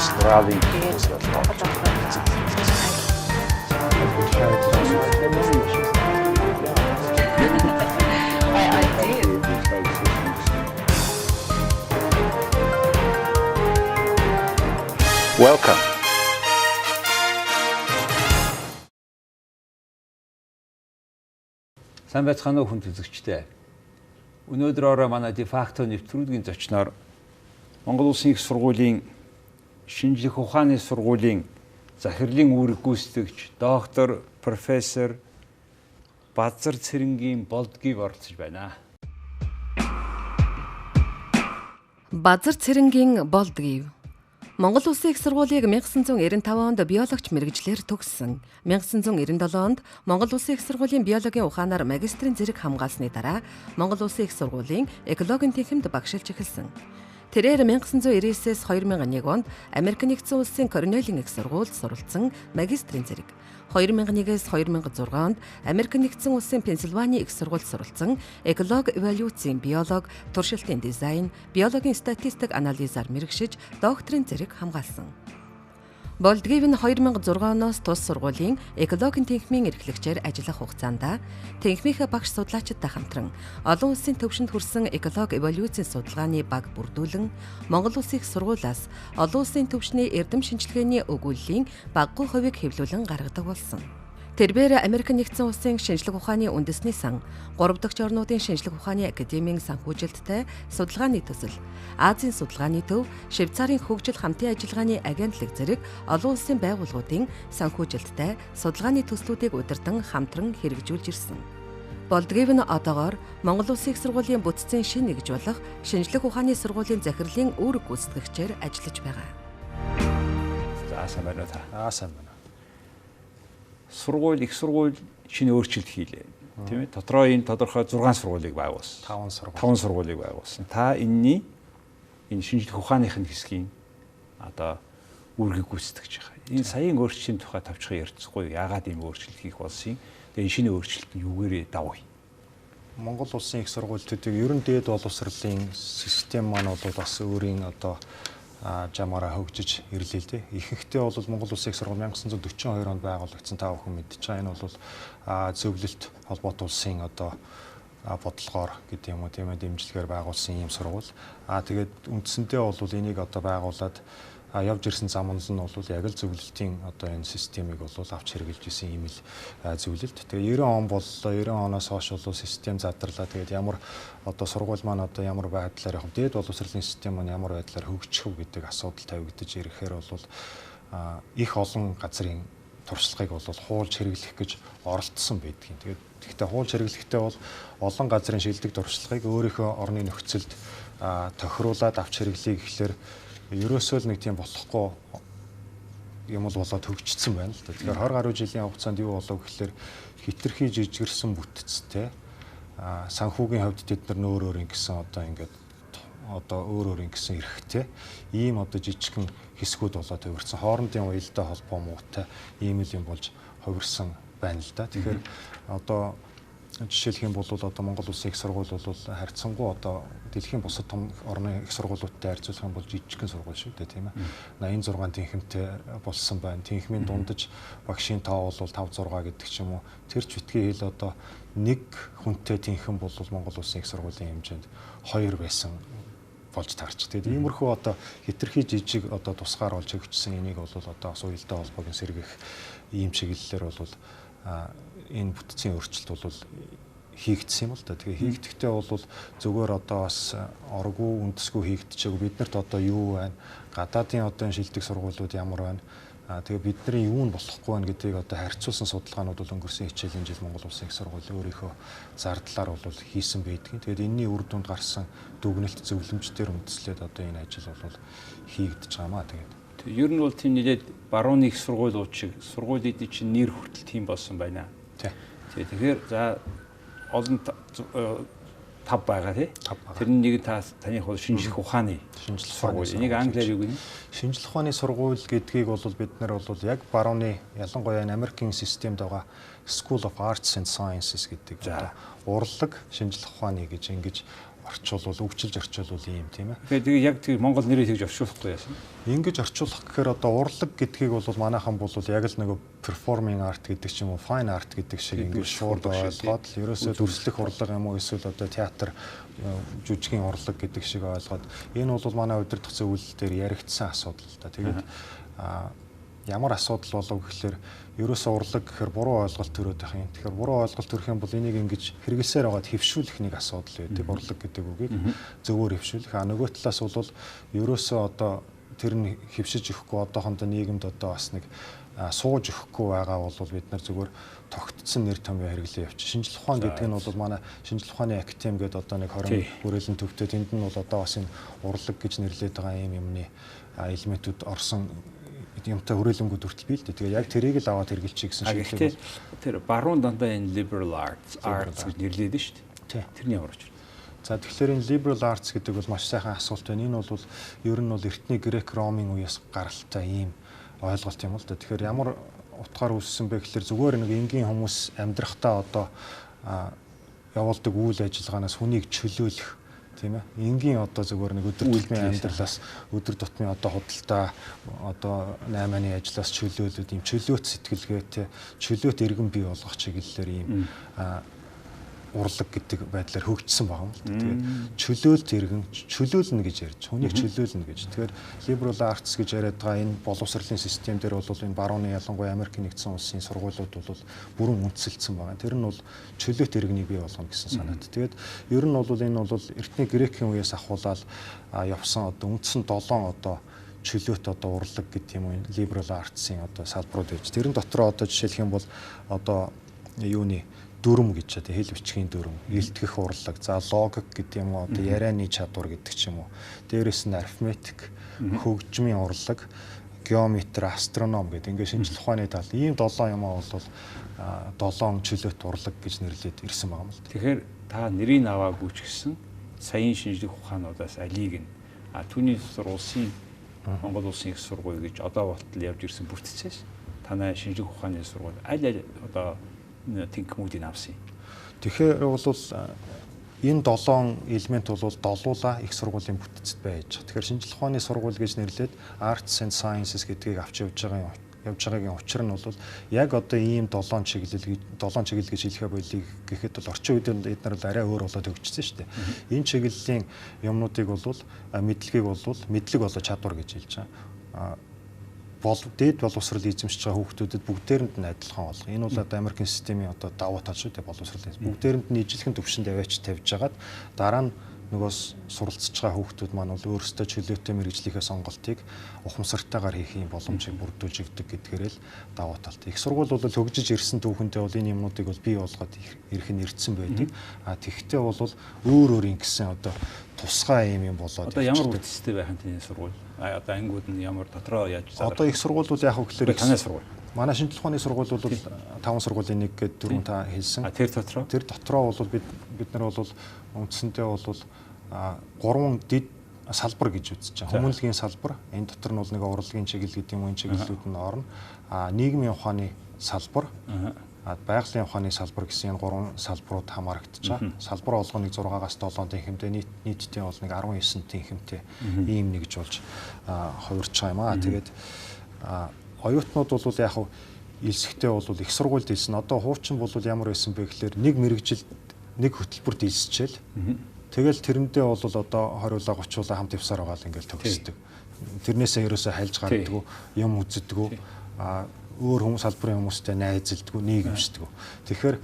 Австралийн Welcome. Сайн байцгаана уу хүн үзэгчдээ. Өнөөдөр орой манай дефакто нэвтрүүлгийн зочноор Монгол Улсын их сургуулийн шинжлэх ухааны сургуулийн захирлын үүрэг гүйцэтгэгч доктор профессор Базар Цэрэнгийн Болдгийв оролцож байна. Базар Цэрэнгийн Болдгийв Монгол Улсын их сургуулийг 1995 онд биологч мэргэжлээр төгссөн. 1997 онд Монгол Улсын их сургуулийн биологийн ухаанаар магистрийн зэрэг хамгаалсны дараа Монгол Улсын их сургуулийн экологийн тэнхимд багшилж эхэлсэн. Тэрээр 1999-ээс 2001 онд Америк нэгдсэн улсын Корнелийн их сургуульд суралцсан магистрийн зэрэг. 2001-ээс 2006 онд Америк нэгдсэн улсын Пенсильвани их сургуульд суралцсан эколог эволюцийн биолог, туршилтын дизайн, биологийн статистик анализаар мэргэшиж докторийн зэрэг хамгаалсан. Болдгийв нь 2006 оноос тус сургуулийн экологийн тэнхимийн эрхлэгчээр ажиллах хугацаанд тэнхимийнхээ багш судлаачидтай хамтран олон улсын түвшинд хүрсэн эколог эволюцийн судалгааны баг бүрдүүлэн Монгол Улсын их сургуулиас олон улсын түвшний эрдэм шинжилгээний өгүүллийн багагүй хувийг хэвлүүлэн гаргадаг болсон. Тэрбээр Америк нэгдсэн улсын шинжлэх ухааны үндэсний сан, 3 дахь орнуудын шинжлэх ухааны академийн санхүүжилттэй судалгааны төсөл, Азийн судалгааны төв, Швейцарын хөгжил хамтын ажиллагааны агентлаг зэрэг олон улсын байгууллагуудын санхүүжилттэй судалгааны төслүүдийг удирдан хамтран хэрэгжүүлж ирсэн. Болдгийв нь одоогоор Монгол Улсын их сургуулийн бүтцийн шинэ нэгж болох шинжлэх ухааны сургуулийн захирлын үүрэг гүйцэтгэгчээр ажиллаж байгаа. За сайн байна уу та? Аа сайн байна. Сургууль, их сургууль шинэ өөрчлөлт хийлээ. Тийм ээ. Дотроо энэ тодорхой 6 сургуулийг байгуулсан. 5 сургууль. 5 сургуулийг байгуулсан. Та энэний энэ шинжлэх ухааных нь хэсгийн одоо үүргийг гүйцэтгэж байгаа. Энэ саяын өөрчлөлтийн тухай товчхон ярилцахгүй. Яагаад ийм өөрчлөлт хийх болсон юм? Тэгээ энэ шинэ өөрчлөлт нь юугээрээ давуу? Монгол Улсын их сургуулиудыг ер нь дээд боловсролын систем маань бол бас өөрийн одоо жамаараа хөгжиж ирлээ л дээ. Ихэнхдээ бол Монгол Улсын их сургууль 1942 онд байгуулагдсан, та бүхэн мэдж байгаа. Энэ бол зөвлөлт холбоот улсын одоо бодлогоор гэдэг юм уу тийм ээ дэмжлэгээр байгуулсан ийм сургууль. Тэгээд үндсэндээ бол энийг одоо байгуулад явж ирсэн зам нь бол яг л зөвлөлтийн одоо энэ системийг бол авч хэрэгжилж исэн ийм л зөвлөлт. Тэгээ 90 он боллоо. 90 оноос хойш бол систем задарлаа. Тэгээд ямар одоо сургууль маань одоо ямар байдлаар явах, дээд боловсролын систем маань ямар байдлаар хөгжих вэ гэдэг асуудал тавигдаж ирэхээр бол их олон газрын туршлагыг бол хуулж хэрэглэх гэж оролдсон байдгийн. Тэгээд гэхдээ хуулж хэрэглэхдээ бол олон газрын шилдэг туршлагыг өөрийнхөө орны нөхцөлд тохируулаад авч хэрэглэе гэхлээр ерөөсөө л нэг тийм болохгүй юм бол болоод хөгжсөн байна л да. Тэгэхээр 20 гаруй жилийн хугацаанд юу болов гэхлээр хитрхи жижигэрсэн бүтцтэй санхүүгийн хувьд тэд нар нөөр өөр ингэсэн одоо ингээд одоо өөр өөр ингэсэн эрхтэй ийм одоо жижигхэн хэсгүүд болоод хувирсан. Хоорондын уялдаа холбоо муутай ийм л юм болж хувирсан байна л да. Тэгэхээр одоо жишээлх юм бол одоо Монгол Улсын их сургууль бол харьцангуй одоо дэлхийн бусад том орны их сургуулиудтай харьцуулах юм бол жижигхэн сургууль шүү дээ, тийм ээ. 86 тэнхимтэй болсон байна. Тэнхимийн дундаж багшийн тоо бол 5 6 гэдэг ч юм уу. Тэр ч битгий хэл одоо нэг хүнтэй тэнхим бол Монгол Улсын их сургуулийн хэмжээнд 2 байсан болж таарч. Тэгээд иймэрхүү одоо хитрхи жижиг одоо тусгаар болж хөгжсөн энийг бол одоо бас уялдаа холбоог нь сэргийх ийм чиглэлээр бол энэ бүтцийн өөрчлөлт бол хийгдсэн юм л да. Тэгээ хийгдэхдээ бол зүгээр одоо бас оргүй үндэсгүй хийгдчихээг. Биднэрт одоо юу байна? Гадаадын одоо энэ шилдэг сургуулиуд ямар байна? Тэгээ бидний юу нь болохгүй байна гэдгийг одоо харьцуулсан судалгаанууд бол өнгөрсөн хичээлийн жил Монгол Улсын их сургууль өөрийнхөө зардлаар бол хийсэн байдгийн. Тэгээд энэний үр дүнд гарсан дүгнэлт зөвлөмж дээр үндэслээд одоо энэ ажил бол хийгдэж байгаа маа. Тэгээд ер нь бол тийм нэлээд барууны их сургуулиуд шиг сургуулиудын чинь нэр хүртэл тийм болсон байна. Тэгэхээр за олон тав байгаа тий. Тэрний нэг та таных бол шинжлэх ухааны сургууль. Энийг англиар юу гэнэ? Шинжлэх ухааны сургууль гэдгийг бол бид нар бол яг барууны ялангуяа Америкийн системд байгаа School of Arts and Sciences гэдэг одоо урлаг шинжлэх ухааны гэж ингэж орчуулвал, үгчилж орчуулвал ийм, тийм ээ. Тэгэхээр яг тэр Монгол нэрийг тэгж орчуулахгүй яасан. Ингэж орчуулах гэхээр одоо урлаг гэдгийг бол манайхан бол яг л нөгөө performing art гэдэг ч юм уу, fine art гэдэг шиг ингэж шууд ойлгоод л ерөөсөө дүрслэх урлаг юм уу, эсвэл одоо театр жүжигийн урлаг гэдэг шиг ойлгоод энэ бол манай удирдах зөвлөл дээр яригдсан асуудал л да. Тэгээд ямар асуудал болов гэхлээр ерөөсөө урлаг гэхээр буруу ойлголт төрөөд байх юм. Тэгэхээр буруу ойлголт төрөх юм бол энийг ингэж хэрэглэсээр байгаад хэвшүүлэх нэг асуудал байдаг. Урлаг гэдэг үгийг зөвөөр хэвшүүлэх. А нөгөө талаас бол ерөөсөө одоо тэр нь хэвшиж өгөхгүй одоохондоо нийгэмд одоо бас нэг сууж өгөхгүй байгаа бол бид нар зүгээр тогтцсон нэр томьёо хэрэглээ явчих. Шинжлэх ухаан гэдэг нь бол манай шинжлэх ухааны академи гэдэг одоо нэг 20 хүрээлэн төвтэй, тэнд нь бол одоо бас энэ урлаг гэж нэрлэдэг байгаа юм юмны элементүүд орсон юмтай хүрээлэнгүүд хүртэл бий л дээ. Тэгээ яг тэрийг л аваад хэрэглэчих гэсэн шиг. Тэр баруун дандаа энэ liberal arts гэж нэрлэдэг шүү дээ. Тэрний ямар учир? За, тэгэхээр энэ liberal arts гэдэг бол маш сайхан асуулт байна. Энэ бол ер нь бол эртний Грек Ромын үеэс гаралтай ийм ойлголт юм л да. Тэгэхээр ямар утгаар үүссэн бэ гэхээр зүгээр нэг энгийн хүмүүс амьдрахдаа одоо явуулдаг үйл ажиллагаанаас хүнийг чөлөөлөх, тийм ээ. Энгийн одоо зүгээр нэг өдөр тутмын амьдралаас, өдөр тутмын одоо худалдаа, одоо наймааны ажлаас чөлөөлөд ийм чөлөөт сэтгэлгээтэй, чөлөөт иргэн бий болгох чиглэлээр ийм урлаг гэдэг байдлаар хөгжсөн байгаа юм л да. Тэгээд чөлөөлт иргэн, чөлөөлнө гэж ярьж, хүнийг чөлөөлнө гэж. Тэгэхээр liberal arts гэж яриад байгаа энэ боловсролын систем дээр бол энэ барууны, ялангуяа Америк нэгдсэн улсын сургуулиуд бол бүрэн үндэслэлсэн байгаа. Тэр нь бол чөлөөт иргэнийг бий болгоно гэсэн санаат. Тэгээд ер нь бол энэ бол эртний Грекийн үеэс ахуулаад явсан одоо үндсэн 7 одоо чөлөөт одоо урлаг гэдэг юм уу, liberal arts-ын одоо салбарууд байж. Тэрэн дотроо одоо жишээлх юм бол одоо юуны дүрм гэж одоо хэл бичгийн дүрм, илтгэх урлаг, за логик гэдэг юм уу, одоо ярианы чадвар гэдэг ч юм уу. Дээрээс нь арифметик, хөгжмийн урлаг, геометр, астроном гэдэг ингээд шинжлэх ухааны тал ийм 7 юм аа бол 7 чөлөөт урлаг гэж нэрлээд ирсэн байгаа юм л. Тэгэхээр та нэрийг аваагүй ч гэсэн саяын шинжлэх ухаануудаас алийг нь түүний дотор улсын Монгол улсын их сургууль гэж одоо болтол явж ирсэн бүтцээс танай шинжлэх ухааны сургууль аль аль одоо тэнхмүүдийг авсан юм. Тэгэхээр бол энэ 7 элемент бол долуула их сургуулийн бүтцэд байж байгаа. Тэгэхээр шинжлэх ухааны сургууль гэж нэрлээд Arts and Sciences гэдгийг авч явж байгаа юм явж байгаагийн учир нь бол яг одоо ийм 7 чиглэл, 7 чиглэл гэж хэлэхэ болиг гэхэд бол орчин үед эдгээр бол арай өөр болоод хөгжсөн шүү дээ. Энэ чиглэлийн юмнуудыг бол мэдлэгийг бол мэдлэг болоо чадвар гэж хэлж байгаа. Бол дээд боловсрол эзэмшиж байгаа хүүхдүүдэд бүгдээрэнд нь адилхан болгох. Энэ бол одоо Америкийн системийн одоо давуу тал шүү дээ, боловсрол. Бүгдээрэнд нь ижилхэн түвшинд аваач тавьж хагаад дараа нь нөгөө суралцж байгаа хүүхдүүд маань бол өөрсдөө чөлөөтэй мэрэгжлийнхээ сонголтыг ухамсартайгаар хийх юм боломжийг бүрдүүлж өгдөг гэдгээрээ л давуу талт. Их сургууль бол хөгжиж ирсэн түүхэндээ бол энэ юмнуудыг бол бий болгоод ирэх нь ирсэн байдаг. А тэгвэл бол өөр өөр ингэсэн одоо тусгай юм болоод одоо ямар бүтцтэй байх юм таны сургууль? А одоо ангиуд нь ямар дотроо яаж Одоо их сургууль бол яг хөглөөр танай сургууль. Манай шинжлэх ухааны сургууль бол 5 сургуулийн нэг гэдэг дөрвөн та хэлсэн. А тэр дотроо? Тэр дотроо бол бид нар бол үндсэндээ бол гурван дэд салбар гэж үзэж байгаа. Хүмүүнлэгийн салбар, энэ дотор нь бол нэг урлагийн чиглэл гэдэг юм уу, энэ чиглэлүүд нь орно. А нийгмийн ухааны салбар, байгалийн ухааны салбар гэсэн энэ гурван салбарууд хамаарагдаж байгаа. Салбар болгоныг 6-аас 7 тэнхимтэй, нийтдээ бол нэг 19 тэнхимтэй ийм нэгж болж хувирч байгаа юм аа. Тэгээд оюутнууд бол яг хав илсэхдээ бол их сургуульд илсэн. Одоо хуучин бол ямар байсан бэ гэхлээр нэг мэрэгжил, нэг хөтөлбөрт илсчихэл. Тэгэл тэрэндээ бол одоо 20-уулаа 30-уулаа хамт явсаар байгаа л ингээл төгсдөг. Тэрнээсээ ерөөсөө хальж гардаггүй, юм үздэггүй, өөр хүмүүс салбарын хүмүүстэй найзалдаггүй, нийгэмшдэггүй. Тэгэхээр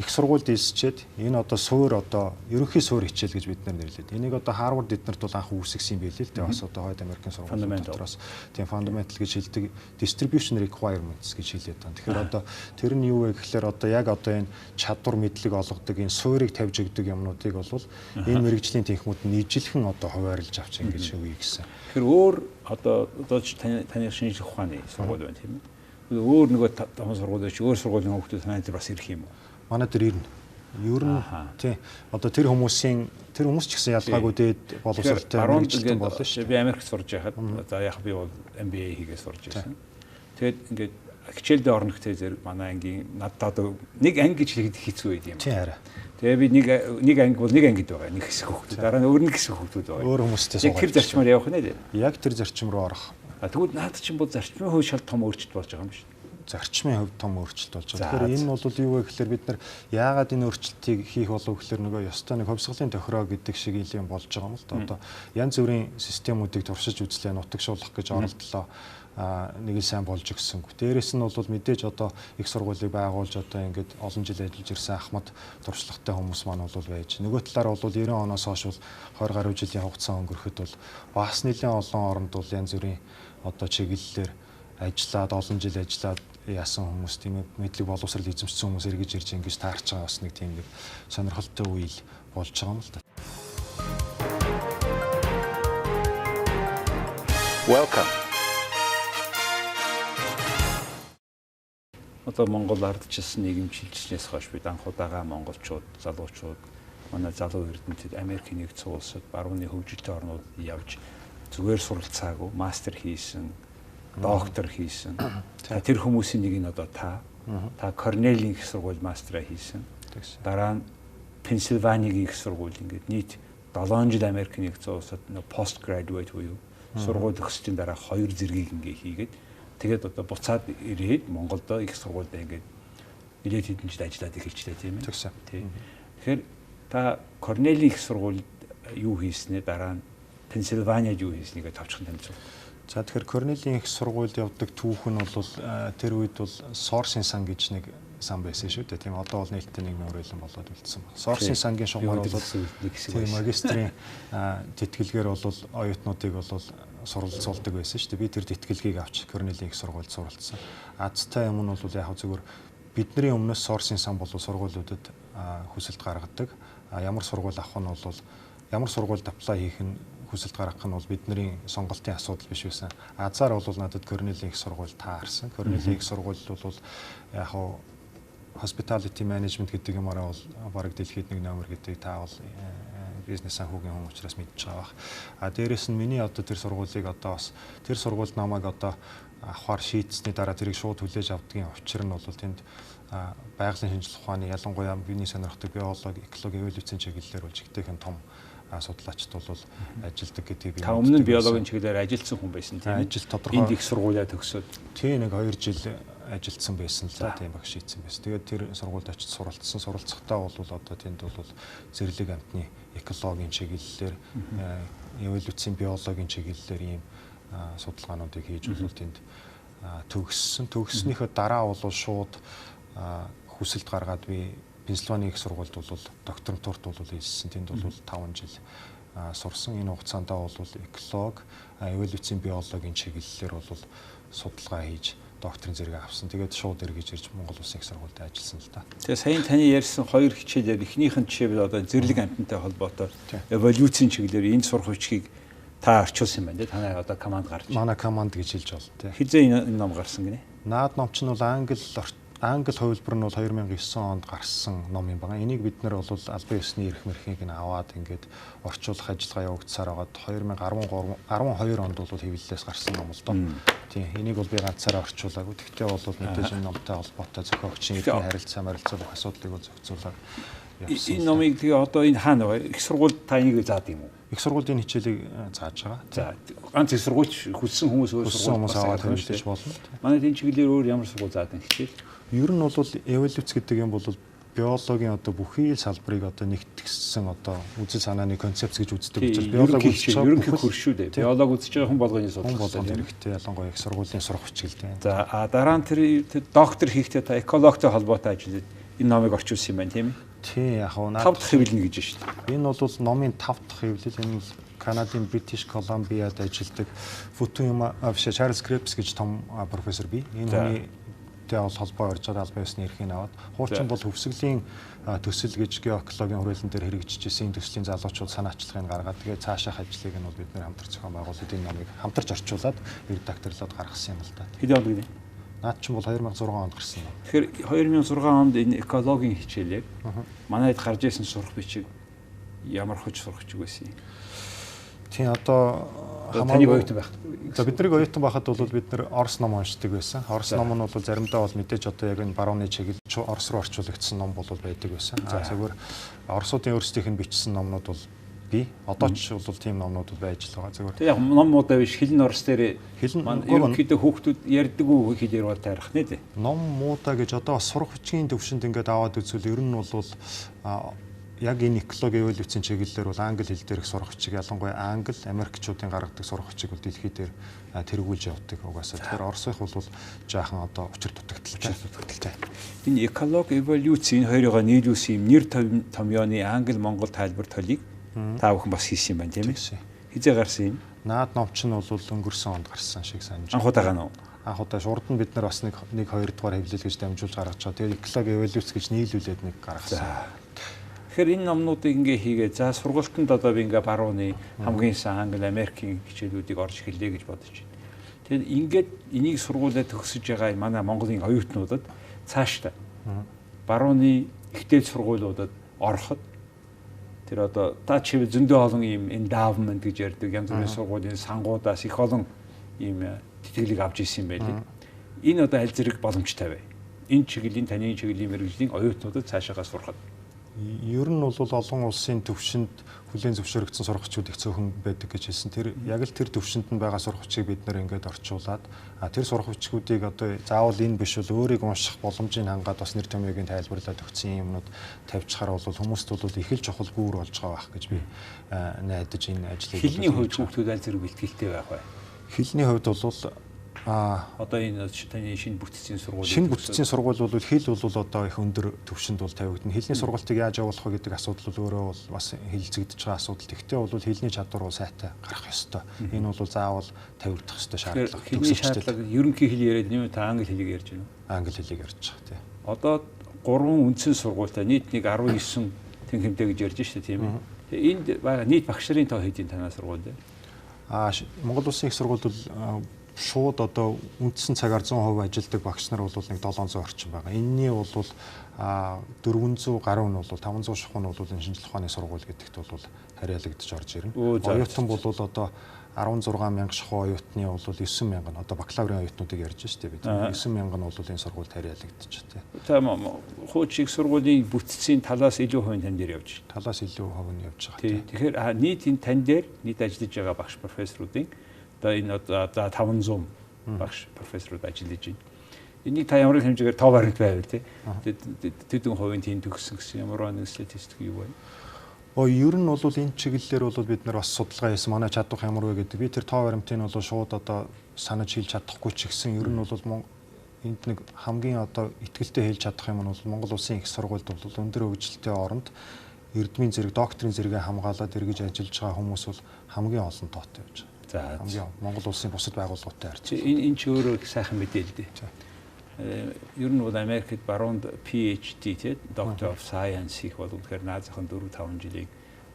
их сургуульд илсчээд энэ одоо суур одоо ерөнхий суур хичээл гэж бид нар нэрлэдэг. Энийг одоо Харвард эднэрт бол анх үүсгэсэн юм билээ л дээ. Бас одоо хойд Америкийн сургууль дотроос тийм fundamental гэж хэлдэг, distribution requirements гэж хэлээд байна. Тэгэхээр одоо тэр нь юу вэ гэхлээр одоо яг одоо энэ чадвар мэдлэг олгодог энэ суурийг тавьж өгдөг юмнуудыг бол энэ мэрэгжлийн тэнхмүүд нь ижилхэн одоо хуваарлж авч ингэж өгье гэсэн. Тэгэхээр өөр одоо таны шинжлэх ухааны сургууль байна тийм ээ. Өөр нөгөө таван сургууль чи өөр сургуулийн хүүхдүүд танай дээр бас ирэх юм уу? Манай дээр ирнэ. Ер нь тий. Одоо тэр хүмүүсийн тэр хүмүүс ч гэсэн ялгаагүй дээд боловсролтой мэргэжилтэн болно шүү. Би Америкт сурж байхад за яг би бол MBA хийгээ сурж байсан. Тэгээд ингээд хичээлдээ орно гэхтэй зэрэг манай ангийн надад одоо нэг анги гэж хэлэхэд хэцүү байд юм. Тийм арай. Тэгээ би нэг анги бол нэг ангид байгаа. Нэг хэсэг хүүхдүүд. Дараа нь өөр нэг хэсэг хүүхдүүд байгаа. Өөр хүмүүстэй суугаад. Тэр зарчмаар явах нэ дээ. Яг тэр зарчим руу орох. А тэгвэл наад чинь бол зарчмын хувьд шал том өөрчлөлт болж байгаа юм шүү. Зарчмын хувьд том өөрчлөлт болж байгаа. Тэгэхээр энэ бол юу вэ гэхээр бид нар яагаад энэ өөрчлөлтийг хийх болов гэхээр нөгөө ёстой нэг хувьсгалын тохироо гэдэг шиг юм болж байгаа юм л да. Одоо янз бүрийн системүүдийг туршиж үзлээ, нутагшуулах гэж оролдлоо. Нэг л сайн болж өгсөнгүй. Дээрээс нь бол мэдээж одоо их сургуулийг байгуулж одоо ингээд олон жил ажиллаж ирсэн ахмад туршлагатай хүмүүс маань бол байж. Нөгөө талаар бол 90 оноос хойш бол 20 гаруй жилийн хугацаа өнгөрөхөд бол бас нэлээд олон оронд бол янз бүрийн одоо чиглэлээр ажиллаад олон жил ажиллаад яасан хүмүүс тийм мэдлэг боловсрол эзэмшсэн хүмүүс эргэж ирж ингэж таарч байгаа бас нэг тийм нэг сонирхолтой үе болж байгаа юм л да. Welcome. Одоо Монгол ардчилсан нийгэм шилжснээс хойш бид анх удаага монголчууд, залуучууд, манай залуу эрдэмтэд Америкийн нэгдсэн улсад, барууны хөгжилтэй орнууд явж зүгээр суралцаагүй, мастер хийсэн, доктор хийсэн. Тэр хүмүүсийн нэг нь одоо та Корнелийн их сургууль мастераа хийсэн. Дараа нь Пенсильванигийн их сургууль ингээд нийт 7 жил Америкийн нэгдсэн улсад пост градуэйт буюу сургууль төгссөн дараа 2 зэргийг ингээд хийгээд тэгээд одоо буцаад ирээд Монголд их сургуульд ингээд нэлээд хэдэн жил ажиллаад эхэлжлээ тийм ээ. Тэгсэн. Тэгэхээр та Корнелийн их сургуульд юу хийснээ дараа нь Пенсильваниад юу хийснийг товчхон танилцуул. За тэгэхээр Корнелийн их сургуульд явдаг түүх нь бол тэр үед бол Сорсын сан гэж нэг сан байсан шүү дээ. Тийм одоо бол нийтдээ нийгмийн хүрээлэн болоод үлдсэн байна. Сорсын сангийн шугамар бол тийм магистрийн тэтгэлгээр бол оюутнуудыг бол суралцуулдаг байсан шүү дээ. Би тэр тэтгэлгийг авч Корнелийн их сургуульд суралцсан. Азтай юм нь бол яг зөвхөн бидний өмнөөс Сорсын сан бол сургуулиудад хүсэлт гаргадаг. Ямар сургууль авах нь бол ямар сургуульд apply хийх нь хүсэлт гаргах нь бол бидний сонголтын асуудал биш байсан. Азар бол надад Корнелийн их сургууль таарсан. Корнелийн их сургууль бол яг hospitality management гэдэг юмараа бол бараг дэлхийд нэг номер гэдэг та бол бизнес санхүүгийн хүн учраас мэдж байгаа бах. А дээрэс нь миний одоо тэр сургуулийг одоо бас тэр сургуульд намайг одоо авахар шийдсэний дараа тэрийг шууд хүлээж авдгийн учир нь бол тэнд байгалийн шинжлэх ухааны ялангуяа биений сонирхдаг биологи, экологи, эволюцийн чиглэлээр бол жигтэйхэн том судлаачд бол ажилладаг гэдгийг би та өмнө нь биологийн чиглэлээр ажилласан хүн байсан тийм ээ. Ажил тодорхой энд их сургуулиа төгсөөд тийм нэг 2 жил ажилласан байсан л да тийм багш хийсэн байсан. Тэгээд тэр сургуульд очиж суралцсан. Суралцахдаа бол одоо тэнд бол зэрлэг амьтны экологийн чиглэлээр, эволюцийн биологийн чиглэлээр ийм судалгаануудыг хийж бол тэнд төгссөн. Төгссөнийхөө дараа бол шууд хүсэлт гаргаад би Пенсильваний их сургуульд бол докторантурт бол хийсэн. Тэнд бол 5 жил сурсан. Энэ хугацаанд бол эколог, эволюцийн биологийн чиглэлээр бол судалгаа хийж докторийн зэрэг авсан. Тэгээд шууд эргэж ирж Монгол Улсын их сургуульд ажилласан л да. Тэгээ саяын таны ярьсан хоёр хичээлээр эхнийх нь жишээлбэл одоо зэрлэг амьтантай холбоотой эволюцийн чиглэлээр энэ сурах хүчийг та орчуулсан юм байна тий. Танай одоо команд гарч. Манай команд гэж хэлж болно тий. Хизээ энэ ном гарсан гинэ? Наад ном чинь бол англи хувилбар нь бол 2009 онд гарсан ном юм байна. Энийг бид нар бол албан ёсны эрх мэрхийг нь аваад ингээд орчуулах ажиллагаа явагдсаар байгаад 2013 12 онд бол хэвлэлээс гарсан ном л доо. Тийм энийг бол би ганцаараа орчуулаагүй. Тэгтээ бол мэдээж энэ номтой холбоотой зохиогчийн эрхийн харилцаа марилцаа бүх асуудлыг бол зохицуулаад явсан. Энэ номыг тэгээ одоо энэ хаана вэ? Их сургуульд та энийг заадаг юм уу? Их сургуулийн хичээлийг зааж байгаа. За ганц их сургуульч хүссэн хүмүүс өөр сургууль аваад хэвлэж болно. Манай энэ чиглэлээр өөр ямар сургууль заадаг хичээл? Ер нь бол эволюц гэдэг юм бол биологийн одоо бүхий л салбарыг одоо нэгтгсэн одоо үзэл санааны концепц гэж үздэг учраас биологи үзэж байгаа ерөнхий хөр шүү дээ. Биологи үзэж байгаа хүн болгоны судлах хэрэгтэй. Ялангуяа их сургуулийн сурах хичээл дээ. За дараа нь тэр доктор хийхдээ та экологтой холбоотой ажиллаад энэ номыг орчуулсан юм байна тийм ээ? Тийм яг нь 5 дахь хэвлэл гэж шүү дээ. Энэ бол номын 5 дахь хэвлэл. Энэ бол Канадын British Columbia-д ажилладаг Футуяма биш Чарльз Крепс гэж том профессор бий. Энэ хүний бол холбоо орж байгаа албан ёсны эрхийг аваад хуучин бол хөвсгөлийн төсөл гэж геоэкологийн хүрээлэн дээр хэрэгжижсэн энэ төслийн залуучууд санаачлагыг гаргаад тэгээ цаашаах ажлыг нь бол бид нэр хамтар зохион байгуулад энэ номыг хамтарч орчуулад редакторлоод гаргасан юм л да. Хэдэн онд гинэ? Наад чинь бол 2006 онд гарсан юм. Тэгэхээр 2006 онд энэ экологийн хичээлээр манайд гарч ирсэн сурах бичиг ямар хүч сурах бичиг байсан юм? Тийм одоо Таны оюутан байх. За бидний оюутан байхад бол бид нэр Орос ном уншдаг байсан. Орос ном нь бол заримдаа бол мэдээж одоо яг энэ барууны чиглэл Орос руу орчуулагдсан ном бол байдаг байсан. За зөвхөн Оросуудын өөрсдийнх нь бичсэн номнууд бол би одоо ч бол тийм номнууд бол байж л байгаа. Зөвхөн. Тэг яг ном муудаа биш хэл нь Орос дээр хэл нь ерөнхийдөө хүүхдүүд ярьдаг үү хэлээр бол таарах нэ дээ. Ном муудаа гэж одоо бас сурах бичгийн төвшөнд ингээд аваад үзвэл ер нь бол яг энэ экологи эволюцийн чиглэлээр бол англи хэл дээрх сурах бичиг ялангуяа англи, америкчуудын гаргадаг сурах бичиг бол дэлхий дээр тэргүүлж явдаг угаасаа. Тэгэхээр Оросынх бол жаахан одоо учир дутагдaltaй. Энэ экологи эволюц энэ хоёроо нийлүүлсэн юм нэр томьёоны англи монгол тайлбар толийг та бүхэн бас хийсэн юм байна тийм ээ. Хизээ гарсан юм? Наад номч нь бол өнгөрсөн онд гарсан шиг санаж. Анх удаа гана уу? Анх удаа урд нь бид нар бас нэг 2 дугаар хэвлэл гэж дамжуулж гаргаж байгаа. Тэгээд экологи эволюц гэж нийлүүлээд нэг гаргасан. Тэгэхээр энэ номнуудыг ингээ хийгээ. За сургалтанд одоо би ингээ барууны хамгийн сайн англи, америкийн хичээлүүдийг орж эхэллээ гэж бодож байна. Тэгэхээр ингээд энийг сургуулиа төгсөж байгаа манай Монголын оюутнуудад цаашдаа барууны ихтэй сургуулиудад ороход тэр одоо та чив зөндөө олон ийм endowment гэж ярьдаг янз бүрийн сургуулийн сангуудаас их олон ийм тэтгэлэг авч ирсэн юм байлээ. Энэ одоо аль зэрэг боломжтой вэ? Энэ чиглэлийн таны чиглэлийн мэргэжлийн оюутнуудад цаашаагаа сурахад ер нь бол олон улсын төвшөнд хүлээн зөвшөөрөгдсөн сургагчид их цөөхөн байдаг гэж хэлсэн. Тэр яг л тэр төвшөнд нь байгаа сургагчийг бид нэр ингээд орчуулад тэр сургагчдыг одоо заавал энэ биш бол өөрийг унших боломжийг хангаад бас нэр томьёог нь тайлбарлаад өгсөн юмнууд тавьчихаар бол хүмүүст бол их л чухал гүүр болж байгаа байх гэж би найдаж энэ ажлыг. Хэлний хувьд хүүхдүүд аль зэрэг бэлтгэлтэй байх вэ? Хэлний хувьд бол одоо энэ таны шинэ бүтцийн сургууль. Шинэ бүтцийн сургууль бол хэл бол одоо их өндөр түвшинд бол тавигдана. Хэлний сургалтыг яаж явуулах вэ гэдэг асуудал бол өөрөө бол бас хэлэлцэгдэж байгаа асуудал. Тэгэхдээ бол хэлний чадвар бол сайтай гарах ёстой. Энэ бол заавал тавигдах ёстой шаардлага. Хэлний шаардлага ерөнхий хэл яриад юм та англи хэлийг ярьж байна уу? Англи хэлийг ярьж байгаа тийм. Одоо 3 үндсэн сургуультай нийт нэг 19 тэнхимтэй гэж ярьж штэ тийм ээ. Тэгээ энд байгаа нийт багш нарын тоо хэдийн танаа сургууль дээр? Монгол Улсын их сургууль бол шууд одоо үндсэн цагаар 100% ажилладаг багш нар бол нэг 700 орчим байгаа. Энэний бол 400 гаруй нь бол 500 шахуу нь бол энэ шинжлэх ухааны сургууль гэдэгт бол харьяалагдаж орж ирнэ. Оюутан бол одоо 16,000 шахуу оюутны бол 9,000 нь одоо бакалаврын оюутнуудыг ярьж штэ бид. 9,000 нь бол энэ сургуульд харьяалагдаж тий. Та хууч их сургуулийн бүтцийн талаас илүү хувь нь тань дээр явж байна. Талаас илүү хувь нь явж байгаа тий. Тэгэхээр нийт энэ тань дээр нийт ажиллаж байгаа багш профессоруудын одоо энэ одоо 500 багш профессорууд ажиллаж байна. Энийг та ямар хэмжээгээр тоо баримт байв тий. Тэдэн хувийн тийм төгссөн гэсэн ямар нэг статистик юу вэ? Ер нь бол энэ чиглэлээр бол бид нар бас судалгаа хийсэн. Манай чадвах ямар вэ гэдэг. Би тэр тоо баримтыг нь бол шууд одоо санаж хэлж чадахгүй ч гэсэн ер нь бол энд нэг хамгийн одоо итгэлтэй хэлж чадах юм нь бол Монгол Улсын их сургуульд бол өндөр хөгжилтэй оронд эрдмийн зэрэг докторийн зэрэгээ хамгаалаад эргэж ажиллаж байгаа хүмүүс бол хамгийн олон тоотой байж байгаа. За хамгийн Монгол улсын бусад байгууллагуудтай харьцаж. Энэ ч өөрөө их сайхан мэдээлэл дээ. Ер нь бол Америкт баруунд PhD тий Doctor of Science хийх бол үнэхээр наазахын 4-5 жилийн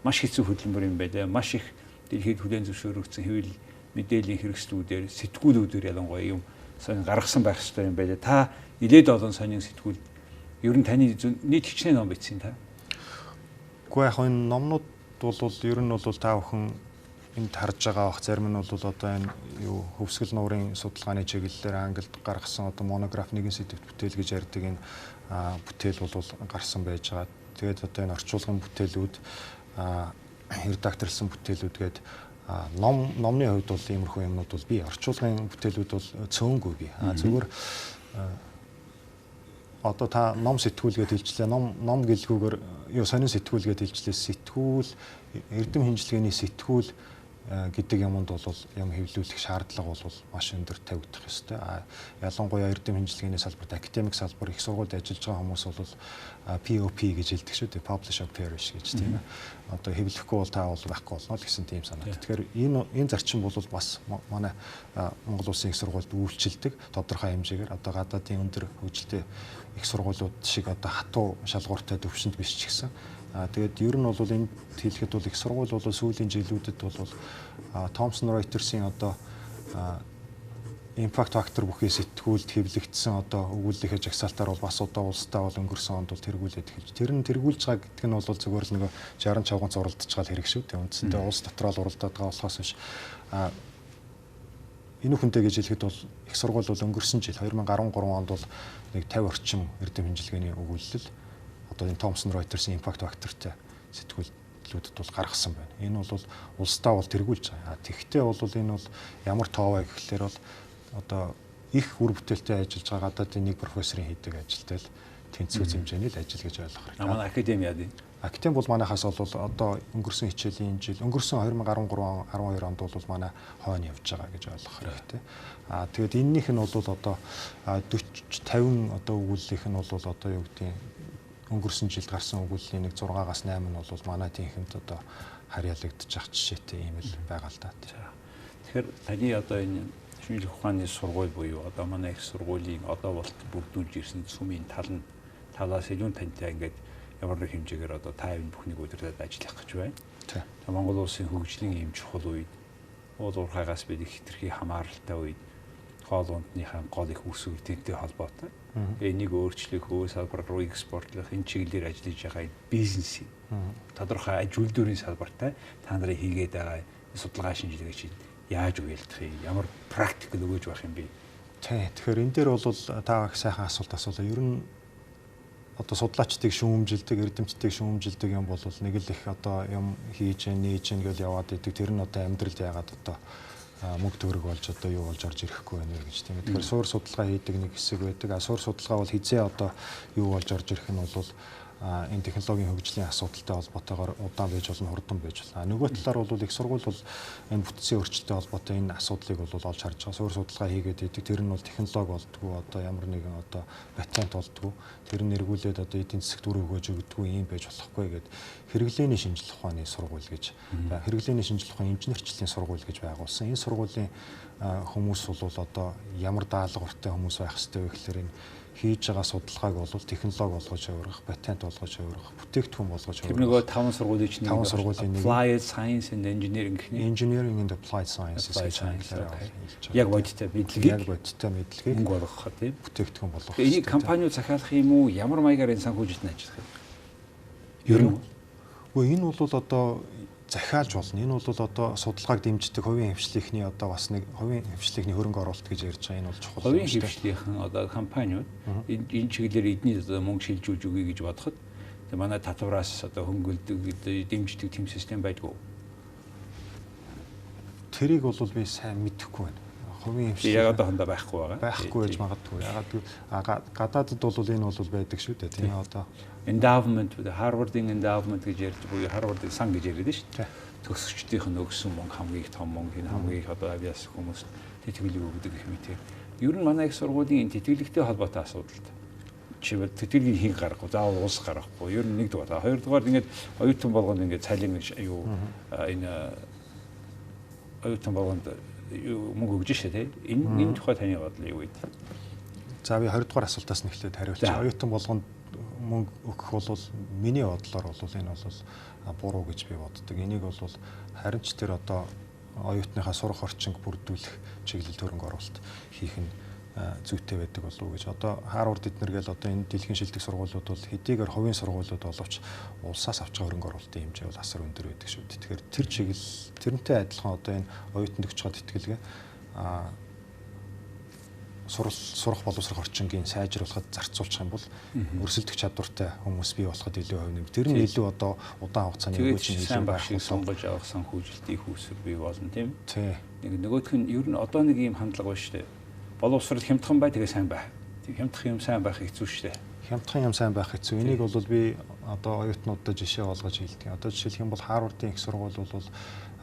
маш хэцүү хөдөлмөр юм байлаа. Маш их дэлхийд хүлээн зөвшөөрөгдсөн хэвлэл мэдээллийн хэрэгслүүдээр сэтгүүлүүдээр ялангуяа юм сонин гаргасан байх хэрэгтэй юм байлаа. Та нэлээд олон сонин сэтгүүл ер нь таны нийт хичнээн ном бичсэн та? Үгүй яг энэ номнууд бол ер нь бол та бүхэн энд харж байгаа бах зарим нь бол одоо энэ юу хөвсгөл нуурын судалгааны чиглэлээр англид гаргасан одоо монограф нэгэн сэдвт бүтээл гэж ярьдаг энэ бүтээл бол гарсан байж байгаа. Тэгээд одоо энэ орчуулгын бүтээлүүд редакторлсан бүтээлүүд гээд номны хувьд бол иймэрхүү юмнууд бол би орчуулгын бүтээлүүд бол цөөнгүй би. Зүгээр одоо та ном сэтгүүл гээд хэлжлээ. Ном гэлгүүгээр юу сонин сэтгүүл гээд хэлжлээ. Сэтгүүл эрдэм шинжилгээний сэтгүүл гэдэг юмд бол юм хэвлүүлэх шаардлага бол маш өндөр тавигдах ёстой. Ялангуяа эрдэм шинжилгээний салбарт, академик салбар их сургуульд ажиллаж байгаа хүмүүс бол POP гэж хэлдэг шүү дээ. Publish or perish гэж тийм ээ. Одоо хэвлэхгүй бол та бол байхгүй болно л гэсэн тийм санаа. Тэгэхээр энэ зарчим бол бас манай Монгол Улсын их сургуульд үйлчилдэг тодорхой хэмжээгээр одоо гадаадын өндөр хөгжилтэй их сургуулиуд шиг одоо хатуу шалгууртай төвшөнд биш ч гэсэн. Тэгээд ер нь бол энд хэлэхэд бол их сургууль бол сүүлийн жилүүдэд бол Thomson Reuters-ийн одоо impact factor бүхий сэтгүүлд хэвлэгдсэн одоо өгүүллийнхээ жагсаалтаар бол бас одоо улстай бол өнгөрсөн онд бол тэргүүлээд эхэлж. Тэр нь тэргүүлж байгаа гэдэг нь бол зүгээр л нөгөө 60 чавганц уралдаж байгаа хэрэг шүү дээ. Үндсэндээ улс дотроо л уралдаад байгаа болохоос биш. Энэ хүнтэй гэж хэлэхэд бол их сургууль бол өнгөрсөн жил 2013 онд бол нэг 50 орчим эрдэм шинжилгээний өгүүлэл одоо энэ Thomson Reuters-ийн impact factor-тай сэтгүүлүүдэд бол гаргасан байна. Энэ бол улстай бол тэргүүлж байгаа. Тэгэхдээ бол энэ бол ямар тоо вэ гэхлээр бол одоо их үр бүтээлтэй ажиллаж байгаа гадаадын нэг профессорын хийдэг ажилтай л тэнцвэр хэмжээний л ажил гэж ойлгох хэрэгтэй. Манай академи яа дий? Академи бол манайхаас бол одоо өнгөрсөн хичээлийн жил өнгөрсөн 2013 12 онд бол манай хойно явж байгаа гэж ойлгох хэрэгтэй. Тэгээд энэнийх нь бол одоо 40 50 одоо өгүүллийнх нь бол одоо юу гэдгийг өнгөрсөн жилд гарсан өгүүллийн нэг 6-аас 8 нь бол манай тэнхимд одоо харьяалагдчих жишээтэй юм л байгаа л да. Тэгэхээр таны одоо энэ шинжлэх ухааны сургууль буюу одоо манай их сургуулийн одоо болт бүрдүүлж ирсэн сүмийн тал нь талаас илүү тантай ингээд ямар нэг хэмжээгээр одоо та энэ бүхнийг удирдах ажиллах гэж байна. Тэгээ Монгол улсын хөгжлийн ийм чухал үед уул уурхайгаас бид их хэтэрхий хамааралтай үед хоол ундныхаа гол их үр дүнтэй холбоотой. Энийг өөрчлөх, өө салбар руу экспортлох энэ чиглэлээр ажиллаж байгаа бизнесийн тодорхой аж үйлдвэрийн салбартай та нарын хийгээд байгаа судалгаа шинжилгээ чинь яаж уялдах юм? Ямар практик өгөөж байх юм бэ? Тий. Тэгэхээр энэ дээр бол та их сайхан асуулт асуулаа. Ер нь одоо судлаачдыг шүүмжилдэг, эрдэмтдийг шүүмжилдэг юм бол нэг л их одоо юм хийж, нээж гэл яваад идэг. Тэр нь одоо амьдралд яагаад одоо мөнгө төгрөг болж одоо юу болж орж ирэхгүй байна вэ гэж тийм. Тэгэхээр суур судалгаа хийдэг нэг хэсэг байдаг. Суур судалгаа бол хизээ одоо юу болж орж ирэх нь бол энэ технологийн хөгжлийн асуудалтай холбоотойгоор удаан байж болно, хурдан байж болно. Нөгөө талаар бол их сургууль бол энэ бүтцийн өөрчлөлттэй холбоотой энэ асуудлыг бол олж харж байгаа. Суур судалгаа хийгээд идэг. Тэр нь бол технологи болдгоо, одоо ямар нэгэн одоо патент болдгоо. Тэр нь эргүүлээд одоо эдийн засагт үр өгөөж өгдөггүй юм байж болохгүй гэд хэрэглээний шинжлэх ухааны сургууль гэж хэрэглээний шинжлэх ухааны инженерчлэлийн сургууль гэж байгуулсан. Энэ сургуулийн хүмүүс бол одоо ямар даалгавартай хүмүүс байх ёстой вэ гэхлээр энэ хийж байгаа судалгааг бол технологи болгож авирах, патент болгож авирах, бүтээгдэхүүн болгож авирах. Тэр нөгөө 5 сургуулийн чинь нэг Applied Science and Engineering гэх нэг Engineering and Applied Sciences гэж англиар хэлж байгаа. Яг бодиттой мэдлэгийг яг бодиттой мэдлэгийг мөнгө болгох тийм бүтээгдэхүүн болгох. Энийг компаниуд захиалах юм уу? Ямар маягаар энэ санхүүжилт нь ажиллах юм? Ер нь үгүй энэ бол одоо захиалж болно. Энэ бол одоо судалгааг дэмждэг хувийн хвшлийнхний одоо бас нэг хувийн хвшлийнхний хөрөнгө оруулалт гэж ярьж байгаа. Энэ бол чухал. Хувийн хвшлийнхэн одоо компаниуд энэ чиглэлээр эдний одоо мөнгө шилжүүлж өгье гэж бодоход манай татвараас одоо хөнгөлдөг, дэмждэг тэм систем байдгүй. Тэрийг бол би сайн мэдэхгүй байна. Хувийн хвшлийнх яг одоохондоо байхгүй байгаа. Байхгүй байж магадгүй. Ягаад гэвэл гадаадд бол энэ бол байдаг шүү дээ. Тийм одоо endowment, Harvard-ийн endowment гэж ярьж буюу Harvard-ийн сан гэж яриад шүү дээ. Төгсөгчдийнх нь өгсөн мөнгө хамгийн их том мөнгө, энэ хамгийн их одоо авиас хүмүүст тэтгэлэг өгдөг гэх мэт. Ер нь манай их сургуулийн энэ тэтгэлэгтэй холбоотой асуудалд жишээлбэл тэтгэлгийг хэн гаргахгүй, заавал улс гаргахгүй. Ер нь нэгдүгээр. Хоёрдугаар ингээд оюутан болгонд ингээд цалин юу энэ оюутан болгонд мөнгө өгж шээ тий. Энэ тухай таны бодол юу вэ? За би 20 дугаар асуултаас нь эхлээд хариулчих. Оюутан болгонд мөнгө өгөх бол миний бодлоор бол энэ бол буруу гэж би боддог. Энийг бол харин ч тэр одоо оюутныхаа сурах орчинг бүрдүүлэх чиглэлд хөрөнгө оруулалт хийх нь зүйтэй байдаг болов уу гэж. Одоо Харвард эднэр гээл одоо энэ дэлхийн шилдэг сургуулиуд бол хэдийгээр хувийн сургуулиуд боловч улсаас авч байгаа хөрөнгө оруулалтын хэмжээ бол асар өндөр байдаг шүү дээ. Тэгэхээр тэр чиглэл тэрнтэй адилхан одоо энэ оюутанд өгч байгаа тэтгэлгээ сурах боловсрох орчингийн сайжруулахад зарцуулчих юм бол өрсөлдөх чадвартай хүмүүс бий болоход илүү хувь нэмэх. Тэр нь илүү одоо удаан хугацааны өгөөж нь илүү байх сонгож авах санхүүжилтийн үүсвэр бий болно тийм. Тий. Нэг нөгөөх нь ер нь одоо нэг ийм хандлага байна шүү дээ. Боловсрол хямдхан бай тэгээ сайн бай. Тийм хямдхан юм сайн байх хэцүү шүү дээ. Хямдхан юм сайн байх хэцүү. Энийг бол би одоо оюутнуудад жишээ болгож хэлдэг. Одоо жишээлх юм бол Харвардын их сургууль бол